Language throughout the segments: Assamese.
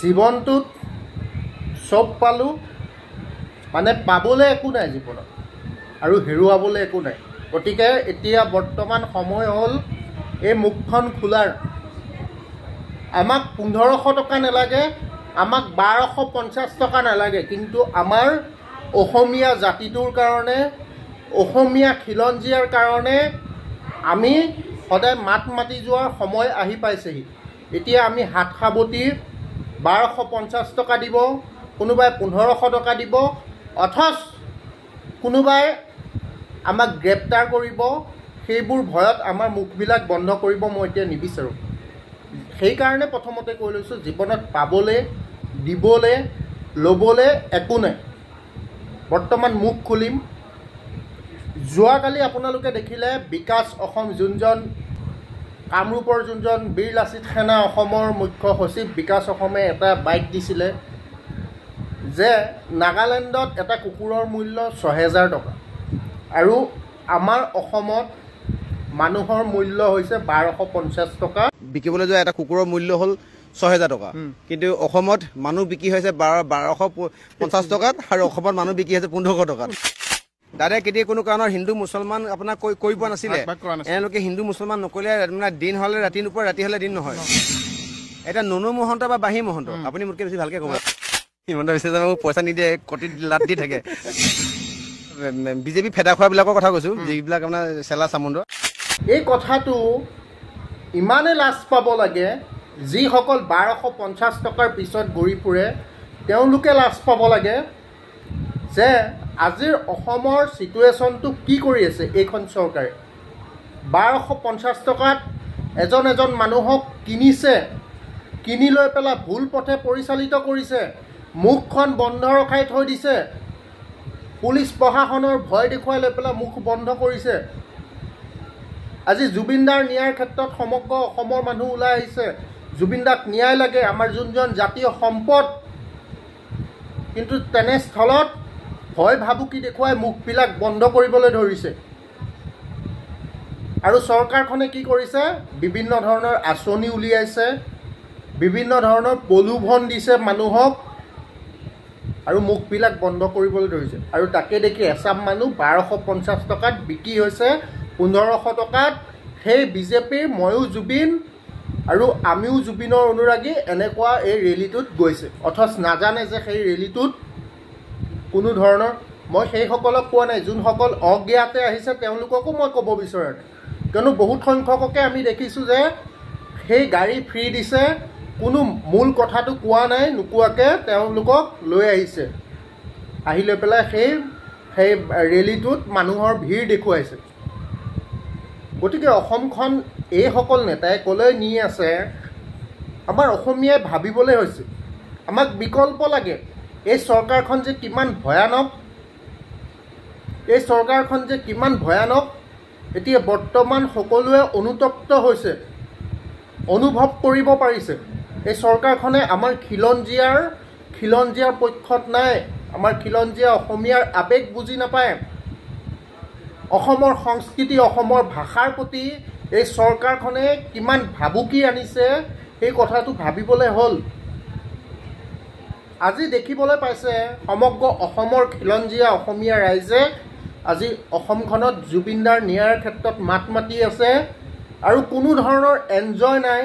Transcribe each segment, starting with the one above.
জীৱনটোত চব পালোঁ, মানে পাবলৈ একো নাই জীৱনত আৰু হেৰুৱাবলৈ একো নাই। গতিকে এতিয়া বৰ্তমান সময় হ'ল এই মুখখন খোলাৰ। আমাক 1500 টকা নালাগে, আমাক 1250 টকা নালাগে, কিন্তু আমাৰ অসমীয়া জাতিটোৰ কাৰণে, অসমীয়া খিলঞ্জীয়াৰ কাৰণে আমি সদায় মাত মাতি যোৱাৰ সময় আহি পাইছেহি। এতিয়া আমি হাত সাৱটি 1250 টকা দিব, কোনোবাই 1500 টকা দিব, অথচ কোনোবাই আমাক গ্ৰেপ্তাৰ কৰিব, সেইবোৰ ভয়ত আমাৰ মুখবিলাক বন্ধ কৰিব মই এতিয়া নিবিচাৰোঁ। সেইকাৰণে প্ৰথমতে কৈ লৈছোঁ, জীৱনত পাবলৈ, দিবলৈ, ল'বলৈ একো নাই। বৰ্তমান মুখ খুলিম। যোৱাকালি আপোনালোকে দেখিলে বিকাশ অসম, যোনজন কামৰূপৰ যোনজন বীৰ লাচিত সেনা অসমৰ মুখ্য সচিব বিকাশ অসমে এটা বাইট দিছিলে যে নাগালেণ্ডত এটা কুকুৰৰ মূল্য 6000 টকা আৰু আমাৰ অসমত মানুহৰ মূল্য হৈছে 1250 টকা। বিকিবলৈ যোৱা এটা কুকুৰৰ মূল্য হ'ল 6000 টকা, কিন্তু অসমত মানুহ বিক্ৰী হৈছে 1250 টকাত আৰু অসমত মানুহ বিক্ৰী হৈছে 1500 টকাত। দাদা কেতিয়া কোনো কাৰণত হিন্দু মুছলমান আপোনাক কৈ পোৱা নাছিলে, এওঁলোকে হিন্দু মুছলমান নকৰিলে মানে দিন হ'লে ৰাতি নোপোৱা, ৰাতি হ'লে দিন নহয়। এতিয়া নুনু মহন্ত বা বাহী মহন্ত, আপুনি মোতকৈ বেছি ভালকৈ ক'ব। হিমন্ত বিশ্ব শৰ্মাই মোক পইচা নিদিয়ে, কটিত লাট দি থাকে। বিজেপি ফেদা খোৱাবিলাকৰ কথা কৈছোঁ, যিবিলাক আপোনাৰ চেলা চামুণ্ড। এই কথাটো ইমানেই লাজ পাব লাগে, যিসকল 1250 টকাৰ পিছত ঘূৰি ফুৰে তেওঁলোকে লাজ পাব লাগে যে আজিৰ অসমৰ চিটুৱেশ্যনটো কি কৰি আছে এইখন চৰকাৰে। 1250 টকাত এজন এজন মানুহক কিনিছে, কিনি লৈ পেলাই ভুল পথে পৰিচালিত কৰিছে, মুখখন বন্ধ ৰখাই থৈ দিছে, পুলিচ প্ৰশাসনৰ ভয় দেখুৱাই লৈ পেলাই মুখ বন্ধ কৰিছে। আজি জুবিনদাৰ ন্যায়ৰ ক্ষেত্ৰত সমগ্ৰ অসমৰ মানুহ ওলাই আহিছে, জুবিনদাক ন্যায় লাগে, আমাৰ যোনজন জাতীয় সম্পদ। কিন্তু তেনেস্থলত ভয় ভাবুকি দেখুৱাই মুখবিলাক বন্ধ কৰিবলৈ ধৰিছে। আৰু চৰকাৰখনে কি কৰিছে, বিভিন্ন ধৰণৰ আঁচনি উলিয়াইছে, বিভিন্ন ধৰণৰ প্ৰলোভন দিছে মানুহক আৰু মুখবিলাক বন্ধ কৰিবলৈ ধৰিছে। আৰু তাকে দেখি এচাম মানুহ 1250 টকাত বিক্ৰী হৈছে, 1500 টকাত। সেই বিজেপিৰ ময়ো জুবিন আৰু আমিও জুবিনৰ অনুৰাগী এনেকুৱা এই ৰেলীটোত গৈছে, অথচ নাজানে যে সেই ৰেলীটোত কোনো ধৰণৰ, মই সেইসকলক কোৱা নাই, যোনসকল অজ্ঞাতে আহিছে তেওঁলোককো মই ক'ব বিচৰা নাই, কিয়নো বহুত সংখ্যককে আমি দেখিছোঁ যে সেই গাড়ী ফ্ৰী দিছে, কোনো মূল কথাটো কোৱা নাই, নোকোৱাকৈ তেওঁলোকক লৈ আহিছে, আহি লৈ পেলাই সেই সেই ৰেলীটোত মানুহৰ ভিৰ দেখুৱাইছে। গতিকে অসমখন এইসকল নেতাই ক'লৈ নি আছে, আমাৰ অসমীয়াই ভাবিবলৈ হৈছে। আমাক বিকল্প লাগে। এই চৰকাৰখন যে কিমান ভয়ানক, এই চৰকাৰখন যে কিমান ভয়ানক, এতিয়া বৰ্তমান সকলোৱে অনুতপ্ত হৈছে, অনুভৱ কৰিব পাৰিছে। এই চৰকাৰখনে আমাৰ খিলঞ্জীয়াৰ পক্ষত নাই, আমাৰ খিলঞ্জীয়া অসমীয়াৰ আৱেগ বুজি নাপায়, অসমৰ সংস্কৃতি, অসমৰ ভাষাৰ প্ৰতি এই চৰকাৰখনে কিমান ভাবুকি আনিছে সেই কথাটো ভাবিবলৈ হ'ল। আজি দেখিবলৈ পাইছে সমগ্ৰ অসমৰ খিলঞ্জীয়া অসমীয়া ৰাইজে আজি অসমখনত জুবিনদাৰ ন্যায়ৰ ক্ষেত্ৰত মাত মাতি আছে আৰু কোনো ধৰণৰ এনজয় নাই,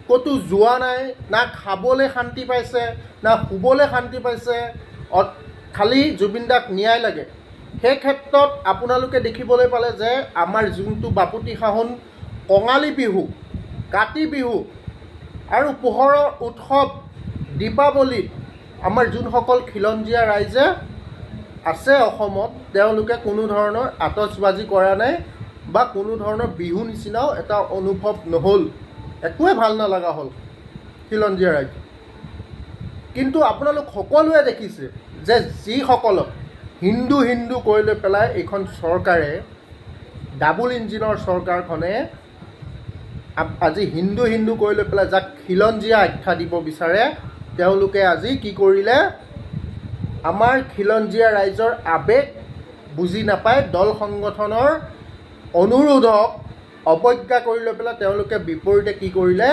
ক'তো যোৱা নাই, না খাবলৈ শান্তি পাইছে, না শুবলৈ শান্তি পাইছে, খালি জুবিনদাক ন্যায় লাগে। সেই ক্ষেত্ৰত আপোনালোকে দেখিবলৈ পালে যে আমাৰ যোনটো বাপুতি সাহোন কঙালী বিহু, কাতি বিহু আৰু পোহৰৰ উৎসৱ দীপাৱলীত আমাৰ যোনসকল খিলঞ্জীয়া ৰাইজে আছে অসমত, তেওঁলোকে কোনো ধৰণৰ আতচবাজি কৰা নাই বা কোনো ধৰণৰ বিহু নিচিনাও এটা অনুভৱ নহ'ল, একোৱে ভাল নলগা হ'ল খিলঞ্জীয়া ৰাইজ। কিন্তু আপোনালোক সকলোৱে দেখিছে যে যিসকলক হিন্দু হিন্দু কৈ লৈ পেলাই এইখন চৰকাৰে, ডাবুল ইঞ্জিনৰ চৰকাৰখনে আজি হিন্দু হিন্দু কৈ লৈ পেলাই যাক খিলঞ্জীয়া আখ্যা দিব বিচাৰে, তেওঁলোকে আজি কি কৰিলে, আমাৰ খিলঞ্জীয়া ৰাইজৰ আৱেগ বুজি নাপায় দল সংগঠনৰ অনুৰোধক অৱজ্ঞা কৰি লৈ পেলাই তেওঁলোকে বিপৰীতে কি কৰিলে,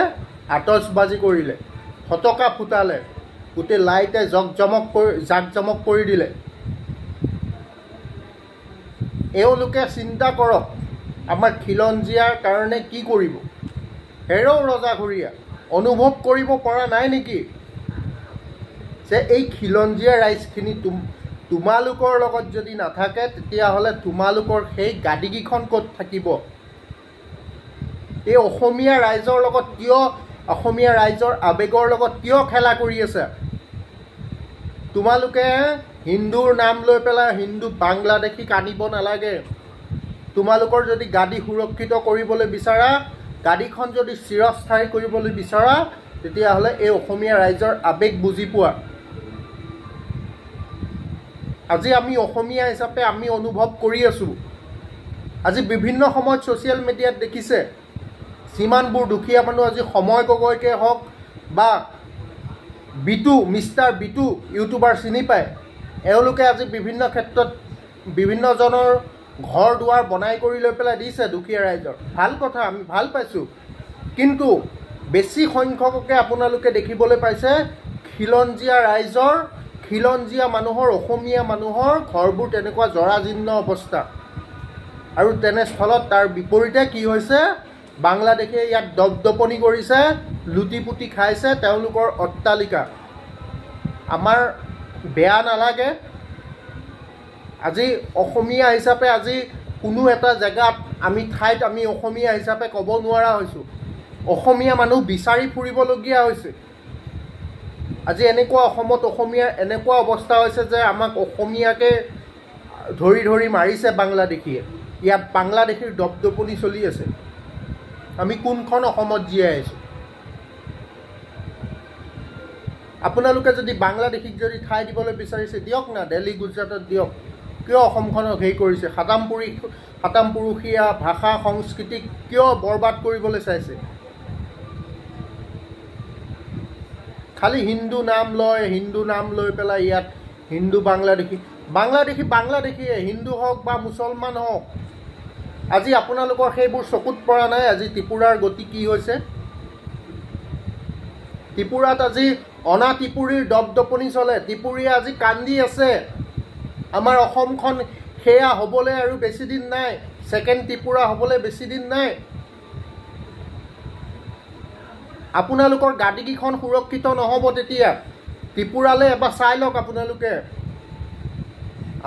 আতচবাজি কৰিলে, ফটকা ফুটালে, গোটেই লাইটে জাক জমক কৰি দিলে। এওঁলোকে চিন্তা কৰক আমাৰ খিলঞ্জীয়াৰ কাৰণে কি কৰিব। হেৰৌ ৰজাঘৰীয়া, অনুভৱ কৰিব পৰা নাই নেকি যে এই খিলঞ্জীয়া ৰাইজখিনি তোমালোকৰ লগত যদি নাথাকে তেতিয়াহ'লে তোমালোকৰ সেই গাদীকেইখন ক'ত থাকিব? এই অসমীয়া ৰাইজৰ লগত কিয়, অসমীয়া ৰাইজৰ আৱেগৰ লগত কিয় খেলা কৰি আছে? তোমালোকে হিন্দুৰ নাম লৈ পেলাই হিন্দু বাংলাদেশীক আনিব নালাগে। তোমালোকৰ যদি গাদী সুৰক্ষিত কৰিবলৈ বিচাৰা, গাদীখন যদি চিৰস্থায়ী কৰিবলৈ বিচাৰা, তেতিয়াহ'লে এই অসমীয়া ৰাইজৰ আৱেগ বুজি পোৱা। আজি আমি অসমীয়া হিচাপে আমি অনুভৱ কৰি আছোঁ। আজি বিভিন্ন সময়ত ছ'চিয়েল মিডিয়াত দেখিছে যিমানবোৰ দুখীয়া মানুহ আজি সময় গগৈকে হওক বা বিটু, মিষ্টাৰ বিটু ইউটিউবাৰ চিনি পায়, এওঁলোকে আজি বিভিন্ন ক্ষেত্ৰত বিভিন্নজনৰ ঘৰ দুৱাৰ বনাই কৰি লৈ পেলাই দিছে দুখীয়া ৰাইজৰ। ভাল কথা, আমি ভাল পাইছোঁ। কিন্তু বেছি সংখ্যককে আপোনালোকে দেখিবলৈ পাইছে খিলঞ্জীয়া ৰাইজৰ, খিলঞ্জীয়া মানুহৰ, অসমীয়া মানুহৰ ঘৰবোৰ তেনেকুৱা জৰাজীৰ্ণ অৱস্থা। আৰু তেনেস্থলত তাৰ বিপৰীতে কি হৈছে, বাংলাদেশে ইয়াত দপদপনি কৰিছে, লুটি পুটি খাইছে তেওঁলোকৰ অট্টালিকা। আমাৰ বেয়া নালাগে। আজি অসমীয়া হিচাপে আজি কোনো এটা জেগাত আমি ঠাইত আমি অসমীয়া হিচাপে ক'ব নোৱাৰা হৈছোঁ। অসমীয়া মানুহ বিচাৰি ফুৰিবলগীয়া হৈছে। আজি এনেকুৱা অসমত অসমীয়াৰ এনেকুৱা অৱস্থা হৈছে যে আমাক অসমীয়াকে ধৰি ধৰি মাৰিছে বাংলাদেশীয়ে। ইয়াত বাংলাদেশীৰ দপদপনি চলি আছে। আমি কোনখন অসমত জীয়াই আছোঁ? আপোনালোকে যদি বাংলাদেশীক যদি ঠাই দিবলৈ বিচাৰিছে দিয়ক না, দেলহি গুজৰাটত দিয়ক। কিয় অসমখনক হেৰি কৰিছে? সাতামপুৰুষীয়া ভাষা সংস্কৃতিক কিয় বৰবাদ কৰিবলৈ চাইছে? খালি হিন্দু নাম লয়, হিন্দু নাম লৈ পেলাই ইয়াত হিন্দু বাংলাদেশী, বাংলাদেশী বাংলাদেশীয়ে, হিন্দু হওক বা মুছলমান হওক। আজি আপোনালোকৰ সেইবোৰ চকুত পৰা নাই। আজি ত্ৰিপুৰাৰ গতি কি হৈছে? ত্ৰিপুৰাত আজি অনা ত্ৰিপুৰীৰ দপদপনি চলে। ত্ৰিপুৰীয়ে আজি কান্দি আছে, আমাৰ অসমখন সেয়া হ'বলৈ আৰু বেছি দিন নাই, ছেকেণ্ড ত্ৰিপুৰা হ'বলৈ বেছি দিন নাই। আপোনালোকৰ গাদীকেইখন সুৰক্ষিত নহ'ব তেতিয়া। ত্ৰিপুৰালৈ এবাৰ চাই লওক আপোনালোকে।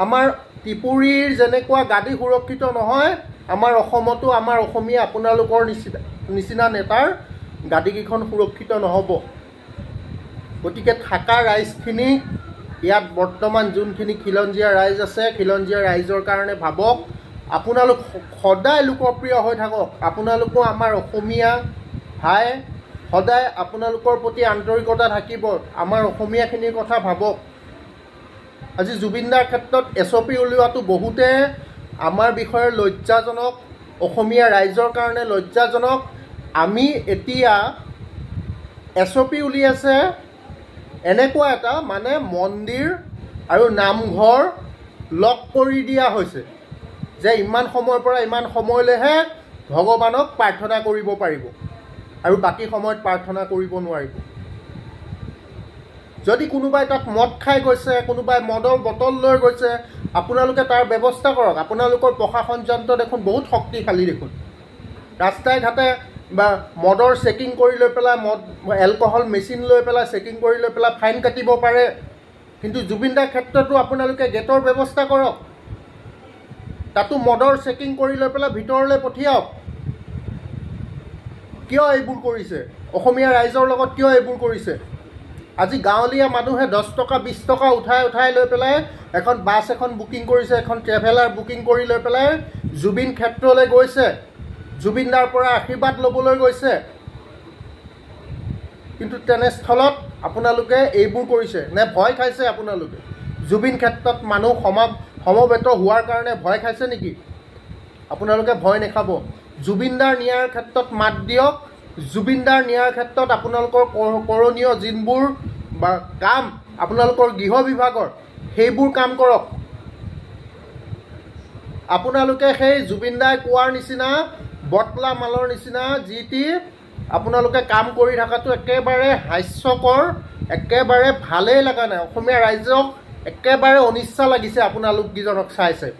আমাৰ ত্ৰিপুৰীৰ যেনেকুৱা গাদী সুৰক্ষিত নহয়, আমাৰ অসমতো আমাৰ অসমীয়া আপোনালোকৰ নিচিনা নেতাৰ গাদীকেইখন সুৰক্ষিত নহ'ব। গতিকে থকা ৰাইজখিনি ইয়াত বৰ্তমান যোনখিনি খিলঞ্জীয়া ৰাইজ আছে, খিলঞ্জীয়া ৰাইজৰ কাৰণে ভাবক। আপোনালোক সদায় লোকপ্ৰিয় হৈ থাকক। আপোনালোকো আমাৰ অসমীয়া ভাই, সদায় আপোনালোকৰ প্ৰতি আন্তৰিকতা থাকিব। আমাৰ অসমীয়াখিনিৰ কথা ভাবক। আজি জুবিনদাৰ ক্ষেত্ৰত এছ অ' পি উলিওৱাটো বহুতে আমাৰ বিষয়ে লজ্জাজনক, অসমীয়া ৰাইজৰ কাৰণে লজ্জাজনক। আমি এতিয়া এছ অ' পি উলিয়াইছে এনেকুৱা এটা, মানে মন্দিৰ আৰু নামঘৰ লক কৰি দিয়া হৈছে যে ইমান সময়ৰ পৰা ইমান সময়লৈহে ভগৱানক প্ৰাৰ্থনা কৰিব পাৰিব আৰু বাকী সময়ত প্ৰাৰ্থনা কৰিব নোৱাৰিব। যদি কোনোবাই তাত মদ খাই গৈছে, কোনোবাই মদৰ বটল লৈ গৈছে, আপোনালোকে তাৰ ব্যৱস্থা কৰক। আপোনালোকৰ প্ৰশাসন যন্ত্ৰ দেখোন বহুত শক্তিশালী দেখোন। ৰাস্তাই ঘাটে বা মদৰ চেকিং কৰি লৈ পেলাই, মদ এলকহল মেচিন লৈ পেলাই চেকিং কৰি লৈ পেলাই ফাইন কাটিব পাৰে। কিন্তু জুবিনদাৰ ক্ষেত্ৰতো আপোনালোকে গেটৰ ব্যৱস্থা কৰক, তাতো মদৰ চেকিং কৰি লৈ পেলাই ভিতৰলৈ পঠিয়াওক। কিয় এইবোৰ কৰিছে? অসমীয়া ৰাইজৰ লগত কিয় এইবোৰ কৰিছে? আজি গাঁৱলীয়া মানুহে 10 টকা 20 টকা উঠাই উঠাই লৈ পেলাই এখন বাছ এখন বুকিং কৰিছে, এখন ট্ৰেভেলাৰ বুকিং কৰি লৈ পেলাই জুবিন ক্ষেত্ৰলৈ গৈছে, জুবিনদাৰ পৰা আশীৰ্বাদ ল'বলৈ গৈছে। কিন্তু তেনেস্থলত আপোনালোকে এইবোৰ কৰিছে নে ভয় খাইছে আপোনালোকে? জুবিন ক্ষেত্ৰত মানুহ সমবেত হোৱাৰ কাৰণে ভয় খাইছে নেকি? আপোনালোকে ভয় নাখাব। জুবিনদাৰ ন্যায়ৰ ক্ষেত্ৰত মাত দিয়ক। জুবিনদাৰ ন্যায়ৰ ক্ষেত্ৰত আপোনালোকৰ কৰণীয় যিবোৰ বা কাম আপোনালোকৰ গৃহ বিভাগৰ, সেইবোৰ কাম কৰক। আপোনালোকে সেই জুবিনদাই কোৱাৰ নিচিনা বটলা মালৰ নিচিনা যি টি আপোনালোকে কাম কৰি থকাটো একেবাৰে হাস্যকৰ, একেবাৰে ভালেই লগা নাই। অসমীয়া ৰাইজক একেবাৰে অনিচ্ছা লাগিছে আপোনালোককেইজনক চাই চাই।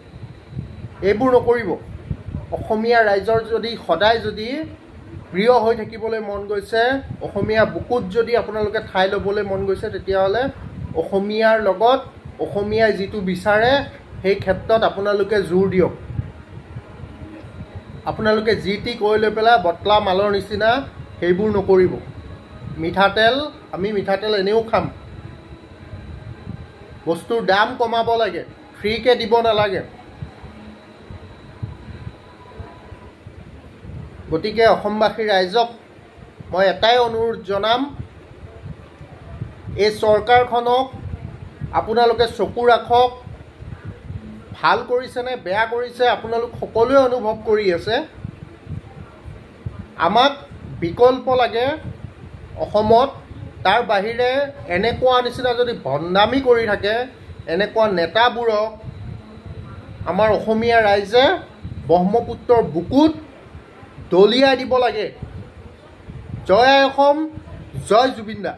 এইবোৰ নকৰিব। অসমীয়া ৰাইজৰ যদি সদায় যদি প্ৰিয় হৈ থাকিবলৈ মন গৈছে, অসমীয়া বুকুত যদি আপোনালোকে ঠাই ল'বলৈ মন গৈছে, তেতিয়াহ'লে অসমীয়াৰ লগত অসমীয়াই যিটো বিচাৰে সেই ক্ষেত্ৰত আপোনালোকে জোৰ দিয়ক। আপোনালোকে যি টি কৈ লৈ পেলাই বটলা মালৰ নিচিনা সেইবোৰ নকৰিব। মিঠাতেল, আমি মিঠাতেল এনেও খাম। বস্তুৰ দাম কমাব লাগে, ফ্ৰীকৈ দিব নালাগে। গতিকে অসমবাসী ৰাইজক মই এটাই অনুৰোধ জনাম, এই চৰকাৰখনক আপোনালোকে চকু ৰাখক। ভাল কৰিছে নে বেয়া কৰিছে আপোনালোক সকলোৱে অনুভৱ কৰি আছে। আমাক বিকল্প লাগে অসমত। তাৰ বাহিৰে এনেকুৱা নিচিনা যদি ভণ্ডামি কৰি থাকে, এনেকুৱা নেতাবোৰক আমাৰ অসমীয়া ৰাইজে ব্ৰহ্মপুত্ৰৰ বুকুত দলিয়াই দিব লাগে। জয় আই অসম, জয় জুবিন দা।